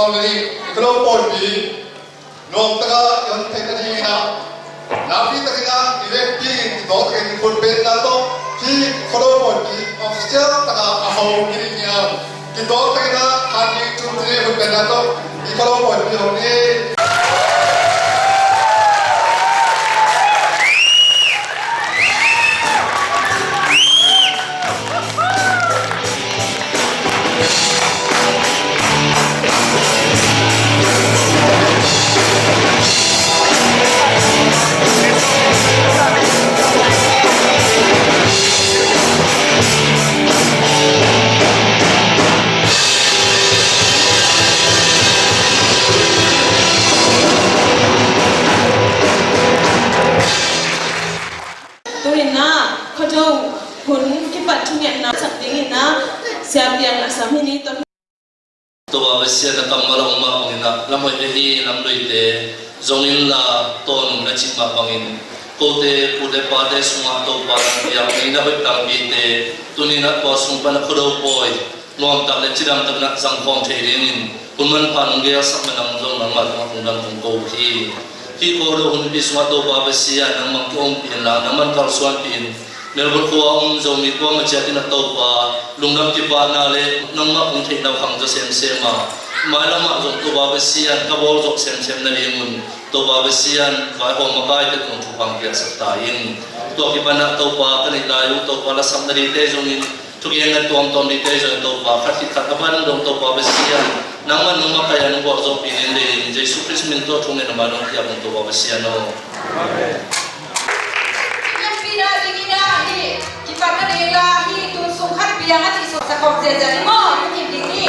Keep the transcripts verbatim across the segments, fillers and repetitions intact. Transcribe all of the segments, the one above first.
Khuado pawipi nuam takin i hon theihna dingin ah nakpi takin ah i vekpi in i tawh takin i khut bengna tawh hih Khuado pawipi official takin a hong hi ding hiam? Kitawk takin ah khan ding tum tini khut bengna tawh i Khuado pawipi hong ni. Tu-in ah Khuado hun kipat thungetna sak dingin ah Sia Piang a sam hi ni tawh. Topa Pasian, na kammal a om mah bangin ah lam hoih le hi, lam luite zong inla, tawn un na cih mah bangin kote pute pate sungah Topa, nang piak ngeina hoih tampite tuni-in ah tua sung pan a Khuado pawi nuamtak le cidamtakin ah zangkhawm thei dingin hun manpha nong gelsak man, nang zong nangmah tungah lungdam kong ko uh hi. Hih Khuado hunpi sungah Topa Pasian, nangmah ki-ompih inla, nangmah kalsuanpih in. Melbourne khua-ah om Zomi kuamah ciat in ah Topa, lungdam kipahna le nangmah hong theihna uh khang zaw semsem a, mailamah zong Topa Pasian, ka bawl zawh semsem nadingun Topa Pasian, vaihawm makaite tungah thupha piaksak ta in. Tua kipan ah Topa, ka neih lai uh Topa, lasap nadingte zongin, thugenna tuamtuam dingte zong Topa, khat khit khat a ban dong Topa Pasian, nangmah nong makaih a nong gualzawhpih nading Jesu Khrist min tawh thungen a, ma dong piak dong Topa Pasian aw. Amen. Piang pi na ding in ah hih kipat na ding la, hih tun sung khat piang a cih sawt sa khawm ziahziah ni maw, i kip ding ni.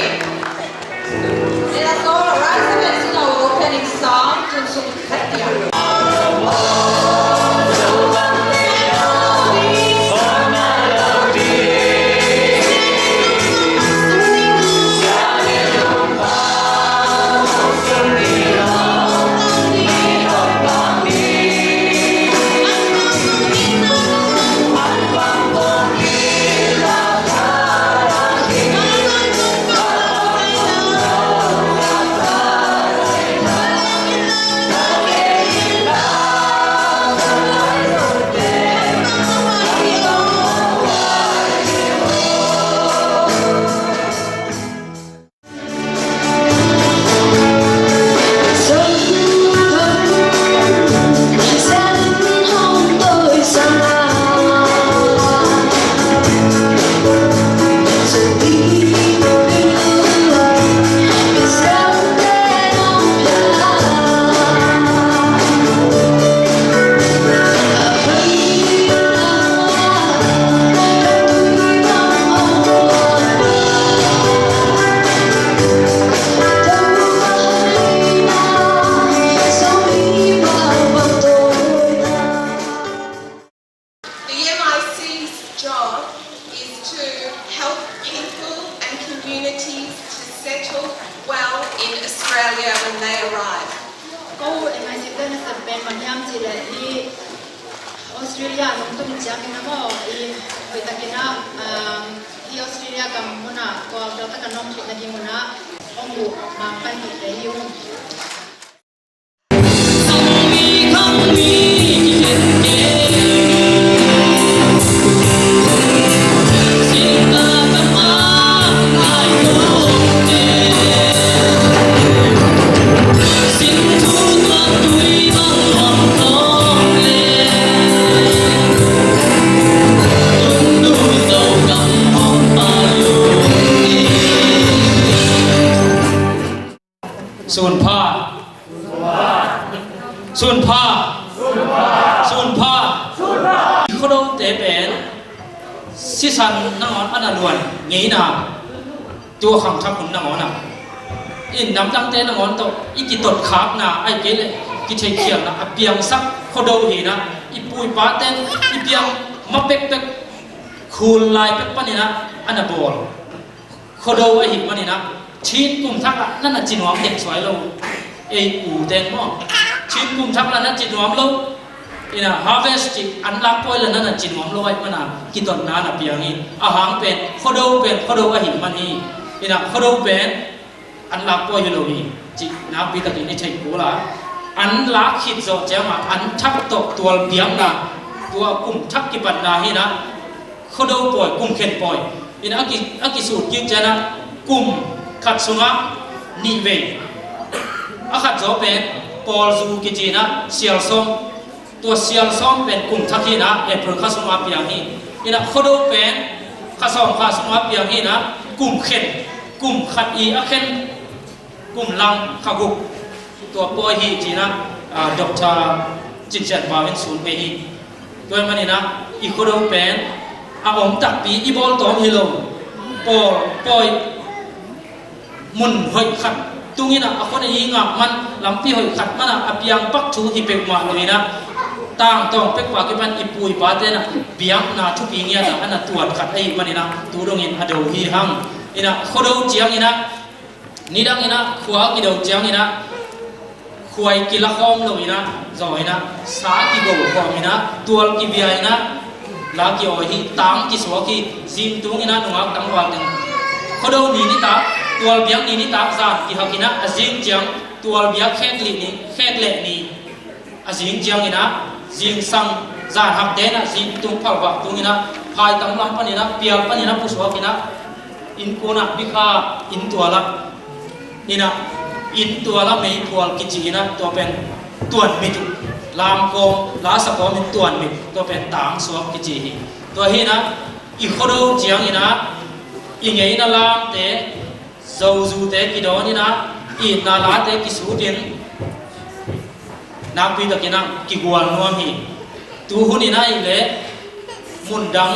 Let us all arise and sing our opening song, tun sung khat piang. The M I C's job is to help people and communities to settle well in Australia when they arrive. Ko M I C te nasep pen bang hiam cih leh, hih Australia a nong tun ciangin ah maw, i hoihtakin ah, um, hih Australia gam munah kawlkal takin ah nong theih nadingun ah hong uh mangpan hi te hi ung. Sunpha. Sunpha. Sunpha. Khuadote pen sisan nangawn a na luan ngeina, tua khangthak hun nangawn a, in namdangte nangawn tawh i kitotkhakna, ahih kei leh kitheihkhialna a piangsak Khuado hi-in ah, i pu i pate in i piang ma pekpek, khul lai pek panin ah a na bawl Khuado ahih manin ah, Chin kum thak ah na na ci nuam deksuai lo. Ei u ten maw, Chin kum thak ah na ci nuam lo. Ina harvest cih an lak pawi la na na ci nuam lo ahih manin ah, kitotna na piang hi. A hang pen Khuado pen Khuado ahih man hi. Ina Khuado pen an lak pawi hi lo hi, cih nakpi takin i theih kul a. An lak khit zawh ciangah an thak tawh tual biakna, tua kum thak kipatna hi-in ah, Khuado pawi, kum khen pawi in a ki, a kisut kik ciangah kum khat sungah nih vei. A khat zaw pen Pawlzu kici-in ah sial sawm. Tua sial sawm pen kum thak hi-in ah April kha sungah piang hi. In ah Khuado pen kha sawm kha sungah piang hi-in ah kum khen, kum khat i a khen kum lang kha guk. Tua pawi hi ci-in ah, ah, Doctor Cin Sian Pau in sun ngei hi. Tua ahih manin ah i Khuado pen a om takpi, i bawl tawm hi lo. Pawl, pawi mun hoih khat tung in ah, a khua i ngak man, lampi hoih khat man ah a piang pak thu hi peuhmah lo in ah, tangtawng pek pa kipan i pu i pate in ah biakna thupi ngiat ah a na tuat khat ahih manin ah tu dongin a do hi hang. In ah Khuado ciangin ah, nidang in ah khua a kido ciangin ah, khuai kila khawm lo in ah, zaw in ah, sa kigo khawm in ah, tual kibia in ah, la kiawi hi, tang kisuak hi, zing tung in ah nungak tangval teng. Khuado ni nitak, tual biak ni nitak zan kihak in ah, a zing ciang tual biak khek leh ni, khek leh ni. A zing ciangin ah, zingsang zan hakte in ah, zing tung phalvak tung in ah, phaitam lam panin ah, pial panin ah pusuak in ah, innkuan ah, bikha inn tual ah, in ah, inn tual ah meiphual kici in ah, tua pen tuanmit uh, lamkawm, lasa kawm in tuanmit, tua pen tangsuak kici hi. Tua hi-in ah, i Khuado ciangin ah, i ngeina lamte, zozute kidawn in ah, itna late kisut in, nakpi takin ah kigual nuam hi. Tu hun in ah i leh, mundang,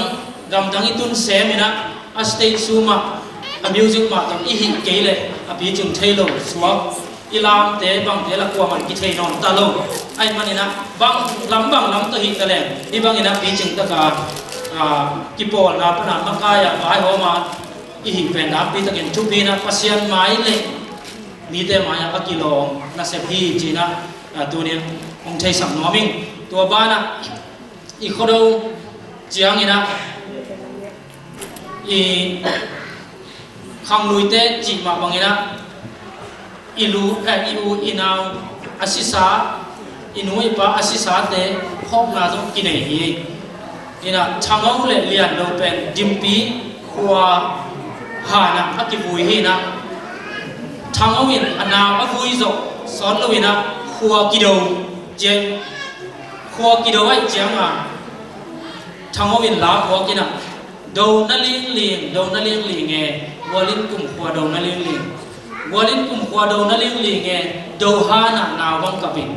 gamdang i tun sem in ah, a stage show mah, a music mah tawh i hih kei leh a picing thei lo, suak, i lamte bangte lah kuamah in kithei nawn ta lo. Ahih manin ah bang lam bang lam tawh hih ta leng, hih bangin ah picing takin, ah, kipawlna pan ah makai ah vaihawm a, i hih pen nakpi takin thupi in ah Pasian mai leh mite mai-ah a kilawm nasep hi ci-in ah, ah, tuni-in hong theisak nuam ing. Tua banah i Khuado ciangin ah, i khangluite cih mah bangin ah, i lu, eh, i u i nau a sisa, i nu i pa a sisate phawkna zong kinei hi. In ah Thangho le Liando pen Dimpi khua han ah a kivui hi-in ah, Thangho in a nau a vui zawh sawt lo in ah khua kido ciang, khua kido ahih ciangin ah Thangho in la phuak in ah, "Do na lingling, do na lingling e, Gualin kumkhua do na lingling. Gualin kumkhua do na lingling e, do han ah nau bang kap in."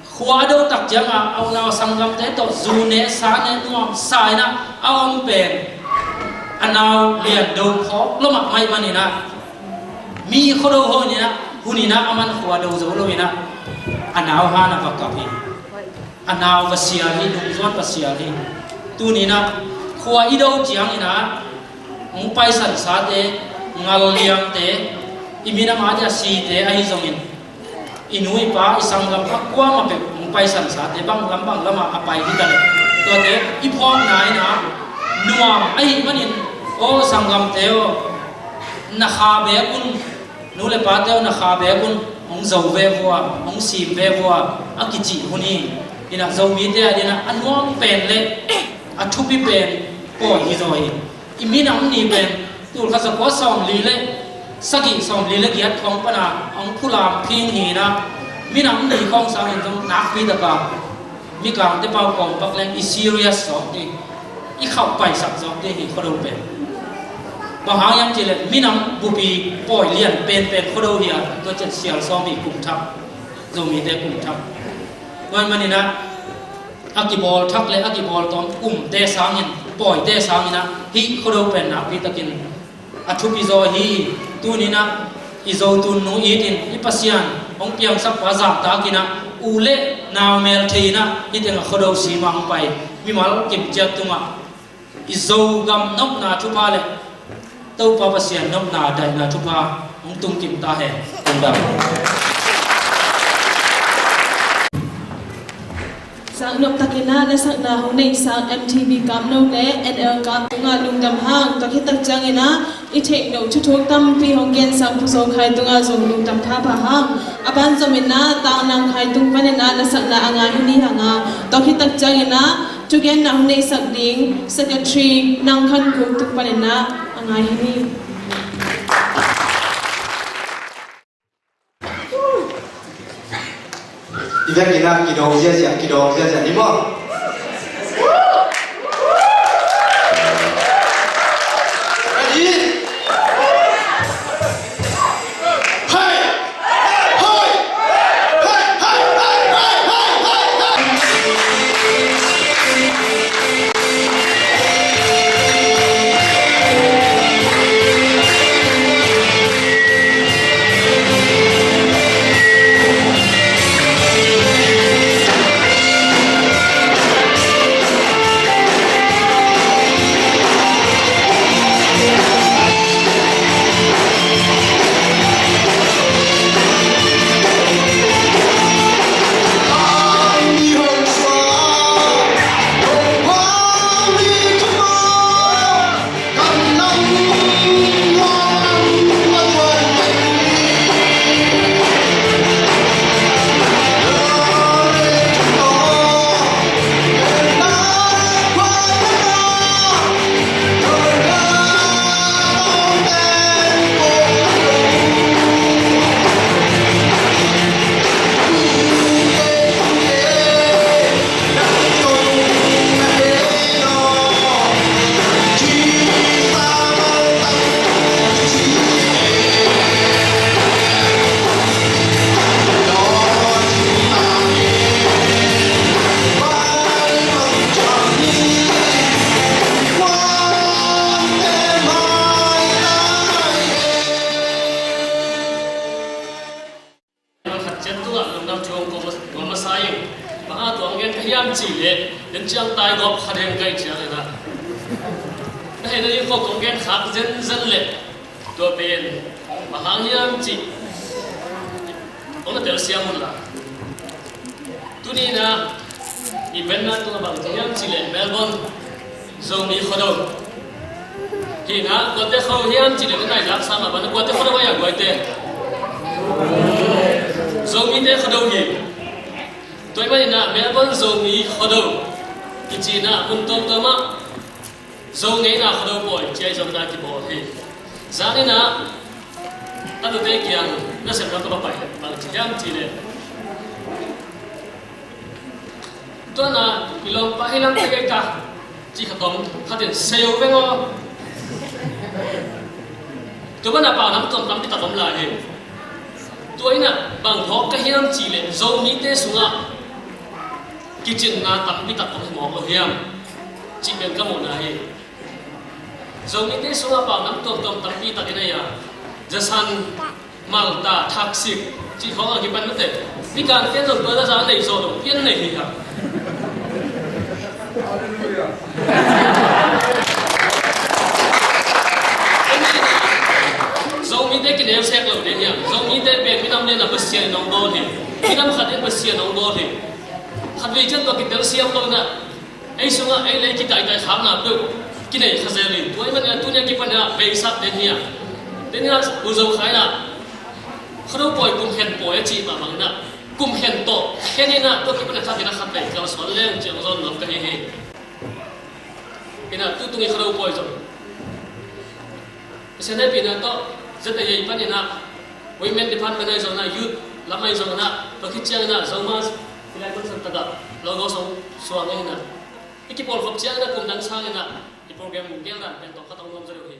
Khua a do tak ciangin ah, a unau sanggamte tawh zu ne, sa ne, nuamsa in ah a om pen a nau Liando phawk lua mahmah ahih manin ah, mi Khuado hun in ah, hun in ah aman khua do zo lo in ah, a nau han ah va kap hi. A nau va sial hi, nungzuan va sial hi. Tuni-in ah khua i do ciangin ah, hong paisan sate, ngal liangte, i minam a dia site ahi zongin, i nu i pa, i sanggam a kuamah peuh hong paisan sate, bang lam bang lamah a pai hi ta leh, tuate i phawkna in ah nuam ahih manin, "Aw sanggamte aw, na kha beek un, nu le pate aw, na kha beek un, hong zo ve vua, hong sim ve vua," a kicih hun hi. In ah Zomite adingin ah a nuam pen le a thupi pen pawi hi zaw hi. I minam ni pen tulkhat zakua sawmli le sagih, sawmli le giat khawng pan a hong phulam phing hi-in ah, minam ni khawng sangin zong nakpi takin Mikangte pau kawm pak leng i serious sawk ding, i khauh paisak sawk ding hi Khuado pen. Bang hang hiam cih leh minam bupi pawi lian penpen Khuado hi a, tua ciang sial sawm hi kum thak, Zomite kum thak. Tua ahih manin ah, a kibawl thak le a kibawl tawm kumte sangin, pawite sangin ah, hih Khuado pen nakpi takin a thupi zaw hi. Tuni-in ah i Zotun nu it in, i Pasian hong piangsak pa zahtak in ah, u le nau mel thei in ah, hih teng ah Khuado sim ah hong pai mimal kim ciat tungah i Zogam nopna thupha le Topa Pasian nopna daihna thupha hong tung kim ta hen. Lungdam. Zaknop takin ah na sakna hong neihsak M T V Kamno le N L Kap tungah lungdam hang. Tua khit tak ciangin ah I theih loh thuthuk tampi hong gensak Pu Zo Khai tungah zong lungdam pha pha hang. A banzom in ah Tang Nang Khai tung panin ah na sakna a ngai hi ni hang a, tua khit tak ciangin ah thugenna hong neihsak ding Secretary Nang Khan Kung tung panin ah a ngai hi ni. I vekin ah kidawng ziahziah, kidawng ziahziah ni maw? Ready? Hei! Hei! Khat ciat tungah lungdam thu hong ko masa ing. Bang hang tua hong gen ka hiam cih leh, den ciang tai gawp kha ding ka hih ciangin ah, na hehna ding ko kong gen khak zenzen leh, tua pen bang hang hiam cih hong na telsiam un la. Tuni in ah i banner tungah bang ci hiam cih leh Melbourne Zomi Khuado. Hi in ah kuate khuado hiam cih leh na nai lak sa mah bang, kuate khuado mah hiam, kuate? Zomite khuado hi. Tua ahih manin ah Melbourne Zomi Khuado kici in ah mun tuamtuam ah Zo ngeina khuado pawi ci-a i zom dan kibawl hi. Zan in ah a nute kiang nasem lam ka va pai bang ci hiam cih leh, tua na i lawmpa hi lam ka gei ta ci khat om, khat in sei o veng aw. Tua banah pau nam tuam tampi tak om lai hi. Tua in ah bang phawk ka hiam cih leh Zomite sungah kicinna tampi tak om hi mawk lo hiam cih pen ka muhna hi. Zomite sungah pau nam tuamtuam tampi tak i nei a, zasan, malta, thaksik cih khawng a kipan mate. Pi Kang Pian zong tua zaza a nei zaw lo, pian nei hi hang. Zomite kineu sek lo ding hiam? Zomite pen minam lian a Pasian in hong bawl hi. Minam khat in Pasian hong bawl hi. Khatvei ciang tua kitelsiam lo in ah ei sungah ei lei kitaitai khakna peuh kinei kha zel hi. Tua ahih manin ah tuni a kipan in ah beisak den hi a, den in ah Pu Zo Khai in ah khuado pawi kum khen pawi a cih mah bang in ah kum khen tawh khen in ah tua kipan in ah khat in ah khat bei kalsuan leng ciang zawn nuam ka hi hi. In ah tu tung i khuado pawi zong Pasian hehpihna tawh Z A A pan in ah, Women Department ahi zongin ah, Youth lam ahi zongin ah, tua khit ciangin ah Zomi Hilai Concert takah logo song suang ahi in ah, i kipawlkhop ciangin ah kum dang sangin ah i program geldan pen tawm khat hong nuam zaw deuh hi.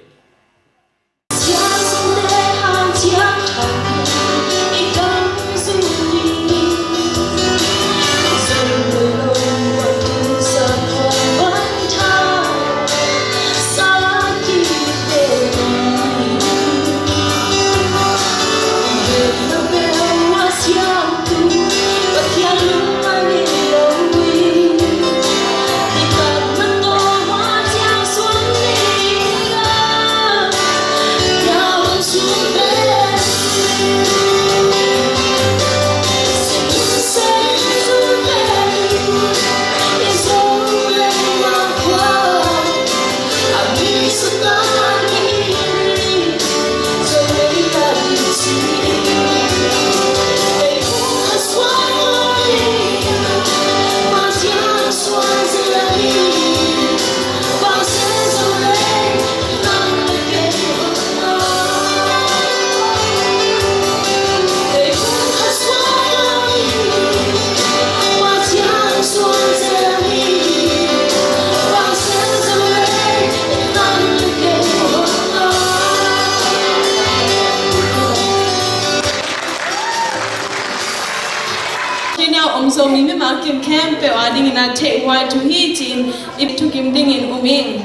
A kim khempeuh a dingin a theihhuai thu hi ci-in i thukim dingin um ing.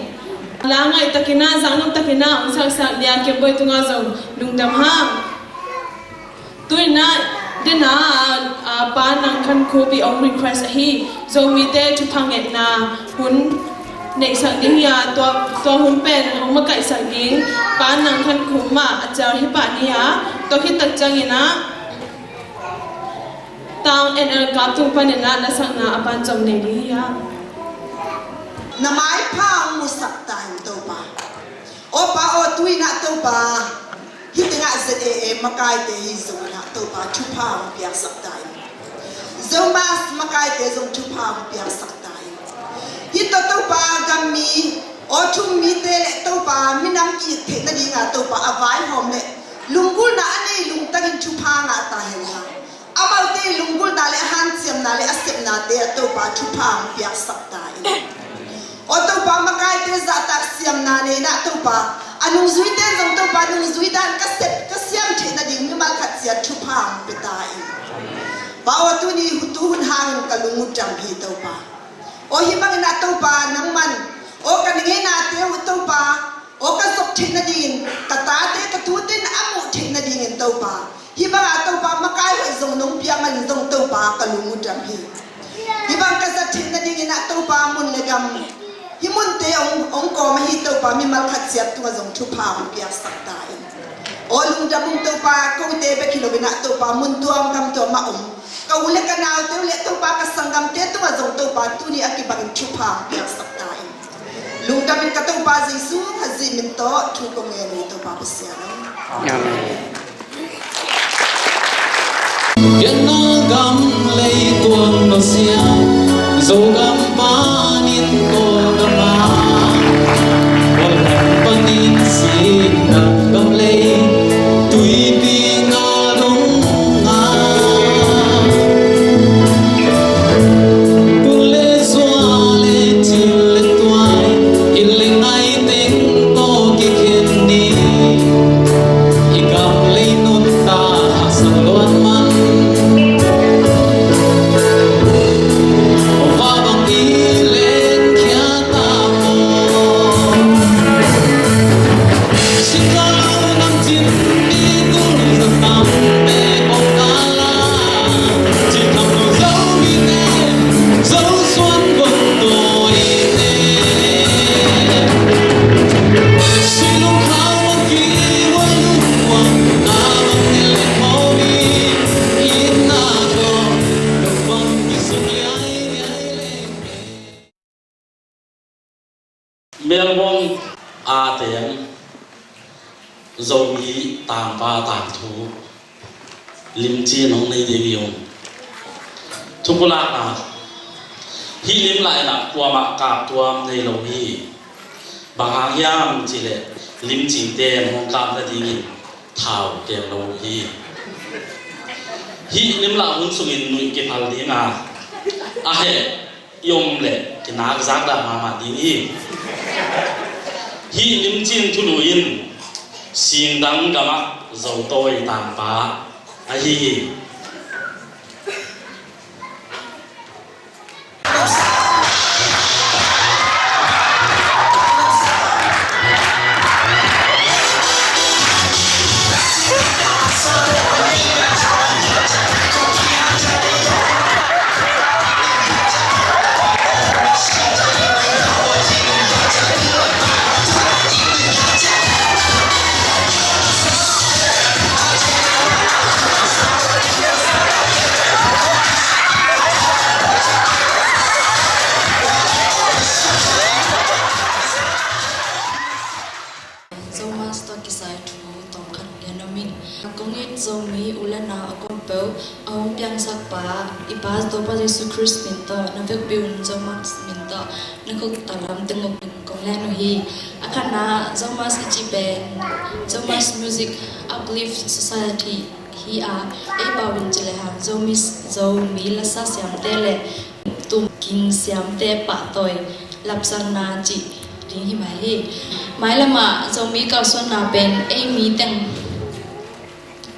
La ngaihtakin a, zaknop takin a hong saksak dia Kemboi tungah zong lungdam hang. Tu-in a, dena, a, Pa Nang Khan Khup i hong request ahi, Zomite thupha ngetna hun neihsak ding hi a, tua, tua hun pen hong makaihsak ding Pa Nang Khan Khup mah a cial hi pah ni a, tua khit tak ciangin a, Tang N L Kap tung panin a, na sakna a banzom nei ding hi a. Na maipha hong musak ta hen Topa. Aw Pa aw, tu-in a Topa, hih tengah Z A A makaite hi zongin a Topa, thupha hong piaksak ta in. Zomus makaite zong thupha hong piaksak ta in. Hih tawh Topa, gammi, aw thu-um mite le Topa, minam ki-it theih nadinga Topa a vaihawm le lunggulhna a nei lungtangin thupha ngah ta hen la, amaute lunggulhna le a hanciamna le a sepnate ah Topa, thupha hong piaksak ta in. Aw Topa, makaite zahtak siamna nei in a Topa, a nungzuite in zong Topa, nungzui dan ka sep ka siam theih nading mimal khat ciat thupha hong pia ta in. Pa aw, tuni tu hun hangin ka lung uh dam hi Topa. Aw hih bangin a Topa, nangman aw ka ngeina te uh Topa, aw ka zop theih nadingin, ka tate ka tute in a muh theih nadingin Topa, hih banga Topa makai hoih zong nong piak manin zong Topa, ka lung uh dam hi. Hih bang ka zat theih nadingin a Topa, mun le gam, hih munte hong, hong kawm ahi Topa, mimal khat ciat tungah zong thupha hong piaksak ta in. Aw lungdam ung Topa, kote bek hi loin a Topa, mun tuam gam tuam ah om ka u le ka naute uh le Topa, ka sanggamte tungah zong Topa, tuni a kibangin thupha hong piaksak ta in. Lungdamin ka Topa Jesu Khazih min tawh thu kong ngen uh hi Topa Pasian aw. Amen. Vietnam gam lei tuang nusia, Zogam panin Kawlgam a, Kawlgam panin Singdang gam lei, tuipi nga dong nga. Kun le zua le cil le tuai, inn le ngai teng tawh kikhen ni. I gam lei nuntak haksa luat man. Aw Pa bang i lengkhia ta maw. Melbourne a teng Zomi tangpa tangthu limcin hong nei ding hi ung. Thupulakna, hih lim lai inah kuamah kaptuam nei lo hi. Bang hang hiam cihleh limcingte hong kap nadingin thau tel lo hi. Hih lim lah hun sungin nuih kiphal dinga a heh i om leh kinak zakdah mahmah ding hi. Hih limcin thulu in Singdang gamah Zotawi tangpa ahi hi. Zomus tawh kisai thu tawmkhat gen nuam ing. Kong it Zomi u le nau a kuampeuh a hong piangsakpa i Pa Topa Jesu Khrist min tawh na vekpi un Zomus min tawh na khut tawh lam teng uk ding kong len uh hi. A khatna Zomus i cih pen Zomus Music Uplift Society hi a, ei pau in cih lehang Zomi, Zomi lasa siamte le tumking siamte pahtawi lapsangna cih ding hi mai hi. Mailamah Zomi kalsuanna pen ei mi teng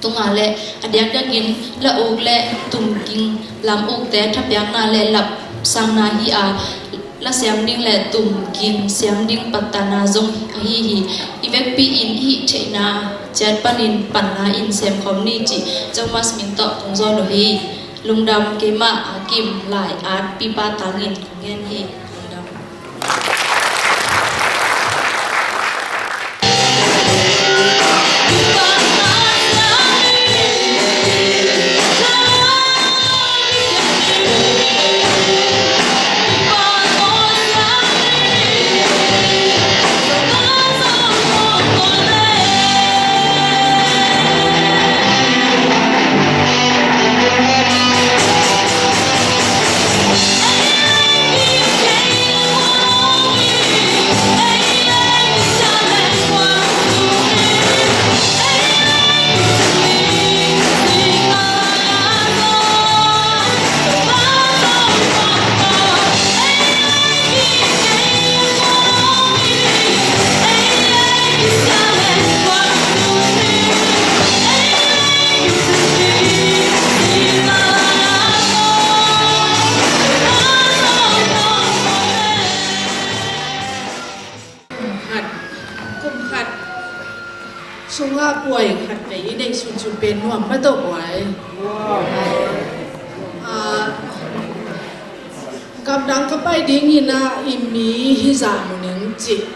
tungah le a diakdiakin la uk le tumking Lam ukte thapiakna le lapsangna hi a, la siam ding le tum ging siam ding patana zong ahi hi. I vekpi in i hih theihna ciat panin panla in semkhawm ni cih Thomas min tawh kong zawn uh hi. Lungdam. Keimah a kim lai at pipa tangin kong ngen hi. Lungdam. Kum khat, kum khat sungah buai khat vei i neih sunsun pen nuam mah tawh buai. Ah, gamdang ka pai dingin ah i mi hizah mu ning cih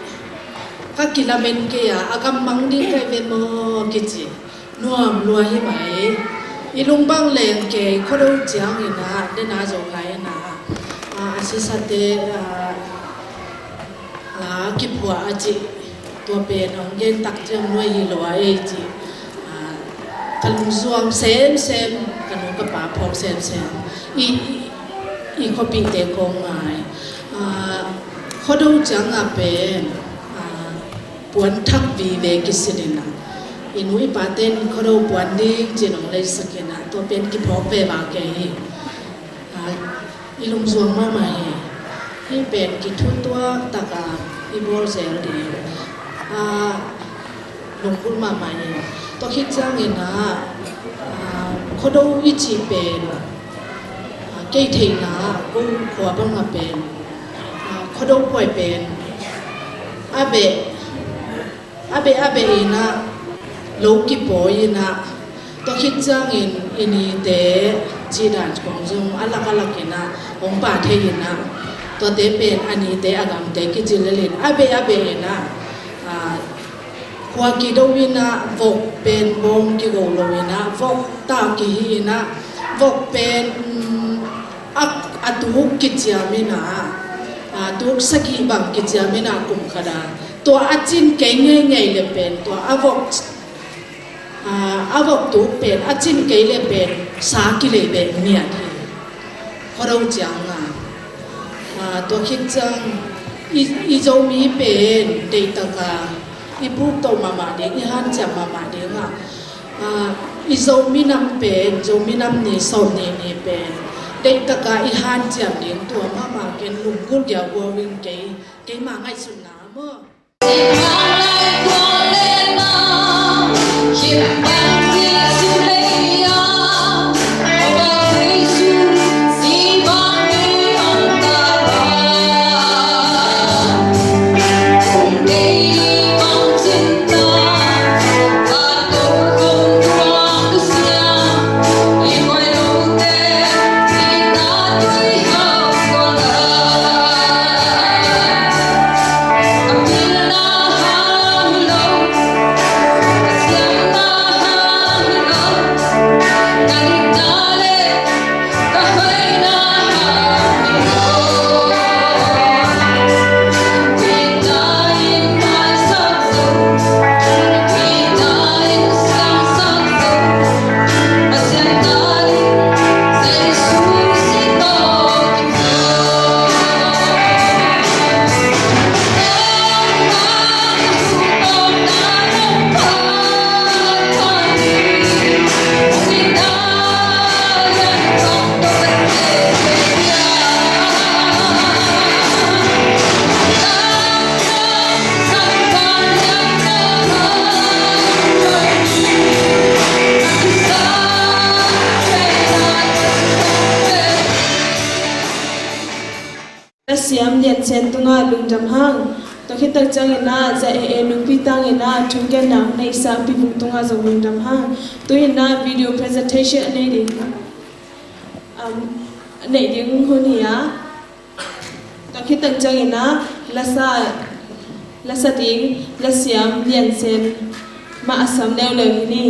ka kilamen kei a, a gammang ding kai ve maw kici. Nuam lua hi mai. I lung bang leng kei Khuado ciangin ah, dena zo kai in ah, ah, a sisate, ah, ah, kiphuah a cih. Tua pen hong gen tak ciang nuai hi lo a ei cih. Ah, ka lungzuang semsem, ka nu ka pa phawk semsem. I, i, i khuapihte kong ngai. Ah, Khuado ciang ah pen, ah, puan thak vive kisin in ah, i nu i paten Khuado puan ding cin hong leisak in ah, tua pen kiphawk veva kei hi. Ah, i lungzuang mahmah hi. Hih pen kithutuak tak a i bawl zel ding. Ah, lungkul mahmah hi. Tua khit ciangin ah, ah, Khuado i cih pen, ah, kei theihna ah, ko khua bang ah pen, ah, Khuado buai pen a beh, a beh, a beh in ah, lo kipawi in ah, tua khit ciangin i nite cih dan kong zong a lak a lak in ah, hong pha thei in ah, tuate pen a nite a gamte kicil lel in, a beh, a beh in ah, ah, khua kido in ah, vok pen bawm kigo lo in ah, vok ta kihih in ah, vok pen, um, a, a tuk kiciam in ah, a tuk sagih bang kiciam in ah kum khat ah. Tua a cin kei ngeingei le pen, tua a vok, a, a vok tuk pen, a cin kei le pen, sa kilei beh miat hi. Khuado ciang ah. Ah, tua khit ciang i, i Zomi pen deihtak a i bukto mahmah ding, i hanciam mahmah ding ah, ah, i Zomi nam pen, Zomi nam ni sawm ni ni pen deihtak a i hanciam ding, tua mahmah ken lunggulh diau gua wing kei, keima ngaihsutna maw. Sen tungah lungdam hang. Tua khit tak ciangin ah, za e e nungpi tangin ah, thungetna neihsa Pi Vung tungah zong lungdam hang. Tu-in ah, video presentation a nei ding, um, a nei ding hun hi a. Tua khit tak ciangin ah, lasa, lasa ding, lasiam Lian Sen mah a sam leuleu hi ni.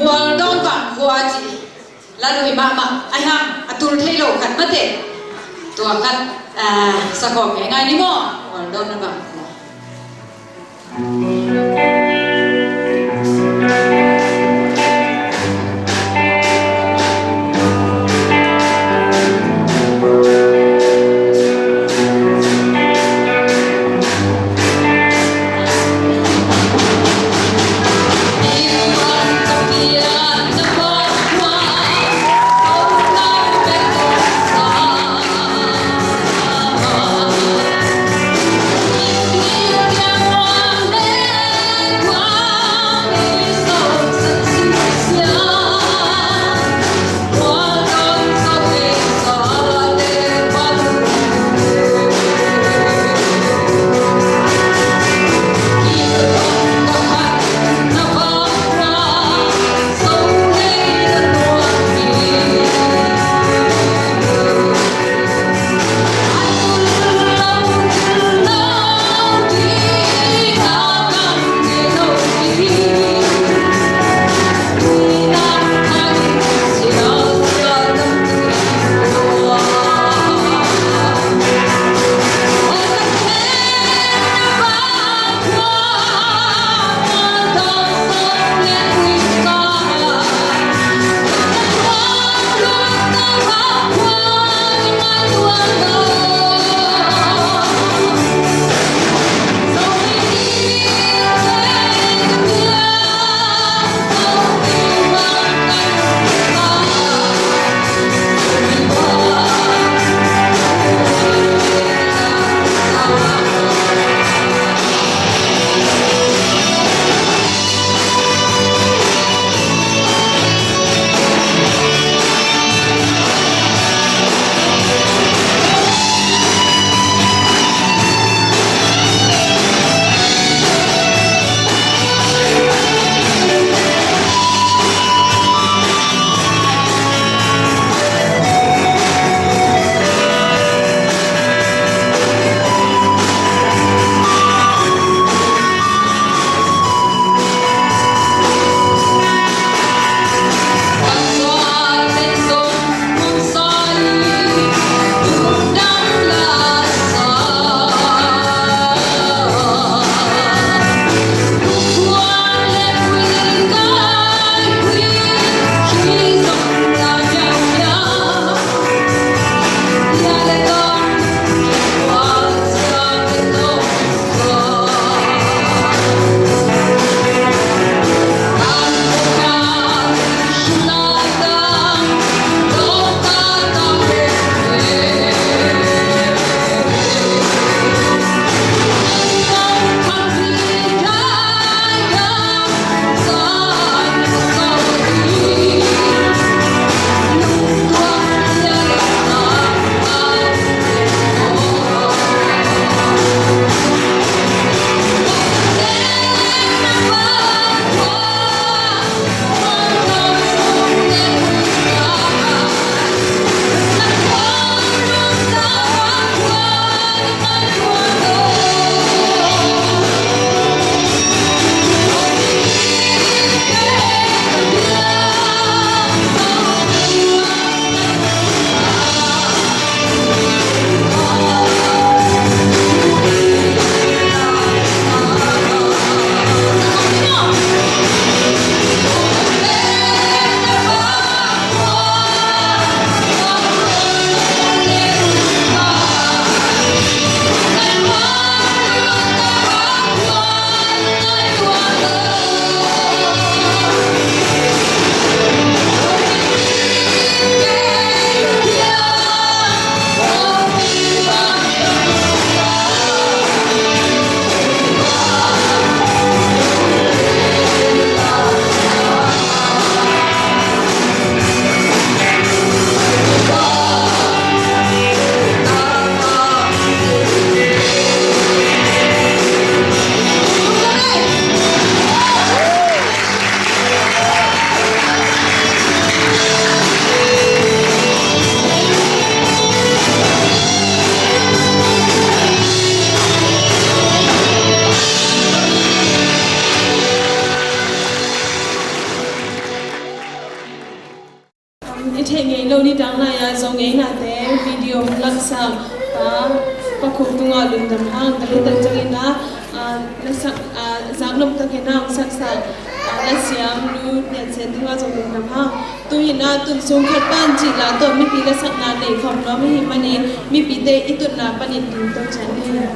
Mualdawn Vangkhua cih la lui mahmah, ahi hang a tul thei lo khat mate. Tua khat, ah, sakhawm ngai ni maw, Mualdawn Vangkhua. Lo ni dang lai-a Zo ngeinate video hong laksak pa, Pa Khuk tungah lungdam hang. Tua leh tua ciangin ah, ah, lasak, ah, zak lom takin ah hong saksak, ah, lasiam Nu Nian Sian tungah zong lungdam hang. Tu-in ah Tun Sung Khat Pan cih la tawh mipi lasakna nei khawm nuam i hih manin mipite i tutna panin ding to ciat ni.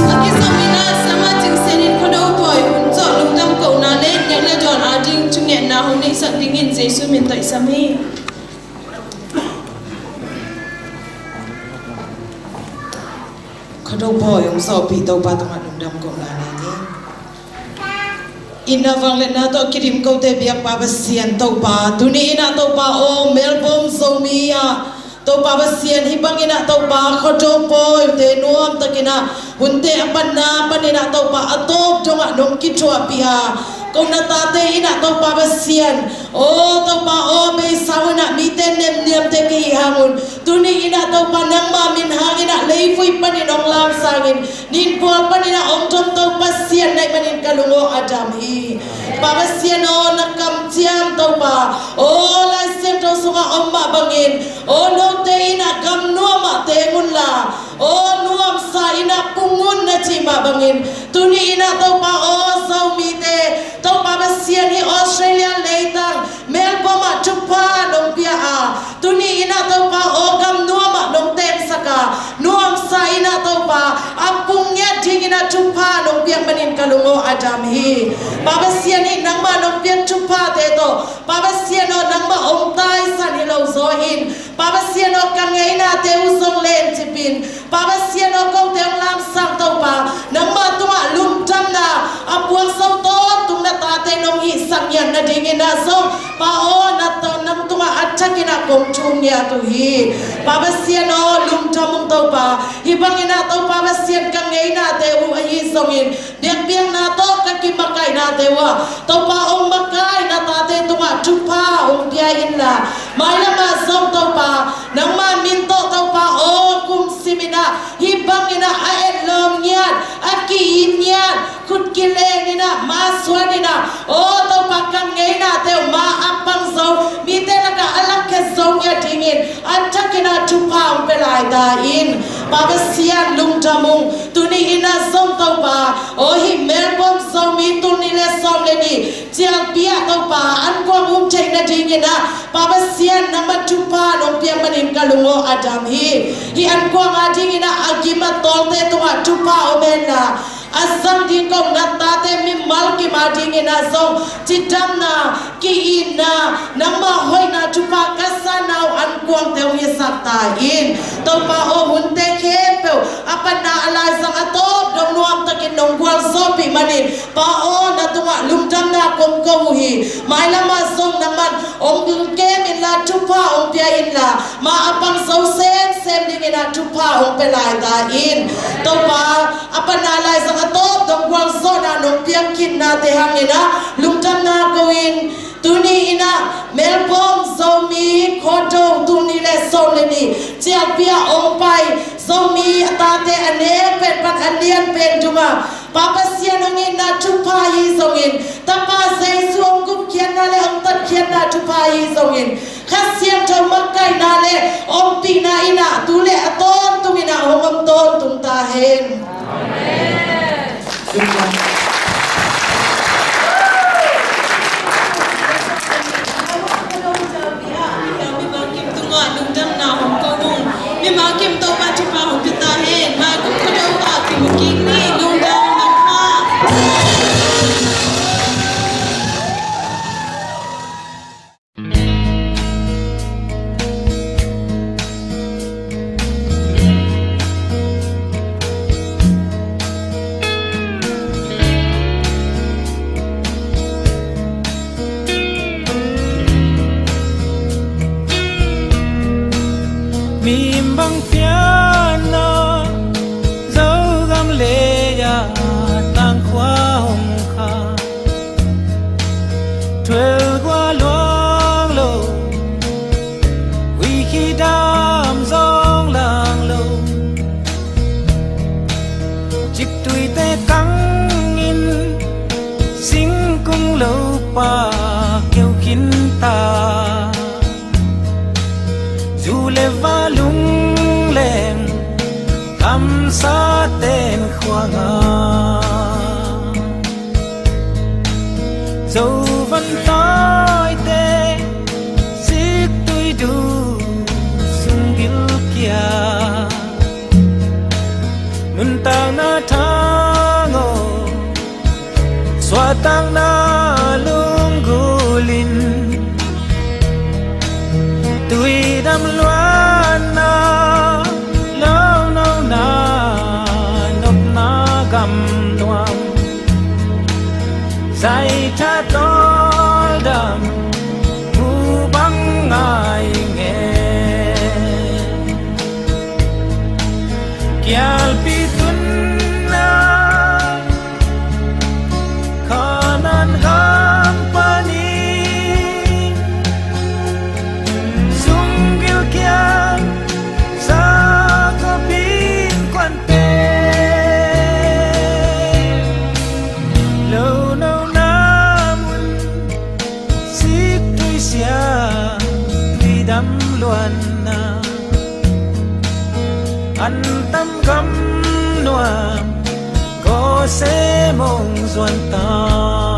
A kizom in ah Sama Cing Sian in Khuado pawi hun zawh lungdam kohna le nekna dawn ading thungetna hong neihsak dingin Jesuh min tawh i sam hi. Khuado pawi hong zawhpih Topa tungah lungdam kohna nei ni. Itna vangliatna tawh kidim kote biakpa Pasian Topa, tuni in ah Topa aw, Melbourne Zomi ah Topa Pasian, hih bangin ah Topa Khuado pawite nuamtakin ah hunte a patna panin ah Topa a tawp dongah nong kithuahpih a, ko na tate in ah Topa Pasian, aw Topa aw, beisa un ah mite nemniamte ka hih hang un, tuni in ah Topa nangma min hangin ah leivui panin hong lamsangin, ninpual panin ah hong dom to Pasian na hih manin ka lungawh a dam hi. Pa Pasian aw, na kamciam Topa aw, Lai Siangtho sungah om mah bangin, aw note in ah gam nuamah teng unla, aw nuamsa in ah pung un na cih mah bangin, tuni in ah Topa aw, Zomite Topa Pasian, hih Australia leitang Melbourne ah thupha nong pia a, tuni in ah Topa aw, gam nuamah nong tengsak a, nuamsa in ah Topa a pung ngiat dingin ah thupha nong piak manin ka lungawh a dam hi. Pa Pasian, hih nangmah nong piak thuphate tawh, Pa Pasian aw, nangmah om taisan hi lo zaw in, Pa Pasian aw, ka ngeinate uh zong lencip in, Pa Pasian aw, kote hong lamsang Topa, nangmah tungah lungdamna a puakzo tawntung na tate nong hihsak ngiat nadingin ah zong, Pa aw, na to, nang tungah a thakin ah kong thum ngiat uh hi. Pa Pasian aw, lungdam ung Topa. Hih bangin ah Topa Pasian, ka ngeinate uh ahi zongin, biakpiakna tawh ka kimakaihnate uh ah Topa hong makaih na tate tungah thupha hong pia inla, mailam ah zong Topa nangma min tawh Topa aw, kum simin ah hih bangin ah a etlawm ngiat, a ki-it ngiat, khut kilen in ah, ma suan in ah, aw Topa, ka ngeinate uh ma a pang zo, mite lakah a lakkhia zo ngiat dingin a thakin ah thupha hong pia lai ta in. Pa Pasian, lungdam ung. Tuni in ah zong Topa aw, hih Melbourne Zomi tul nih le sawm le nih cialpi ah Topa an kuang um theih nading Ina, Pa Pasian, nangman thupha nong piak manin ka lungawh a dam hi. Hih ankuang a dingin ah a gim a tawlte tungah thupha om henla, a zang ding kong nattate mimal kim a dingin ah zong cidamna, ki-itna, nangmah hoihna thupha ka sanna uh ankuangte hong hisak ta in. Topa aw, hunte khempeuh a panna a laizang a tawp dong nuamtakin nong gualzawhpih manin, Pa aw, na tungah lungdamna kong ko uh hi. Mailam ah zong nangman hong kem inla, thupha hong pia inla, mah a pang zo semsem dingin ah thupha hong pia lai ta in. Topa, a panna laizang a tawp dong gualzawhna nong piak khitnate hangin ah lungdamna ko in. Tuni in ah Melbourne Zomi Khuado, tul nih le sawm le nih cialpi ah hong pai Zomi a tate a nek pen pan a lian pen dungah Pa Pasian hong itna thupha hi zongin, Tapa Jesu hong gupkhiatna le hong tatkhiatna thupha hi zongin, Kha Siangtho makaihna le ompihna in ah tu le a tawntung in ah hong om tawntung ta hen. Mimal kim tungah lungdamna hong ko ung. Mimal kim Topa thupha hong pia ta hen. Mailam Khuado ah kimu kik ni. Lungdam, lungdam. Mi bang pianna Zogam lei ah tangkhua hong kha, thuel gua luang lo, huikhidam zong lang lo, ciktuite kangin, singkung lopa keu khinta, zu le va lungleng kamsaten khuanga, Zo van taite siktui du sung gilkial, nuntakna thang aw, suahtakna lunggulh in, tuidam luanna, lonona, nopna gam nuam, zaitha tawldam mu bang ngai nge. Kialpi tunna Kanaan gam panin, sung gilkial sa khop innkuante, lonona mun siktui sia, tuidam luanna, antam gam nuam, kawsem hong zuan ta.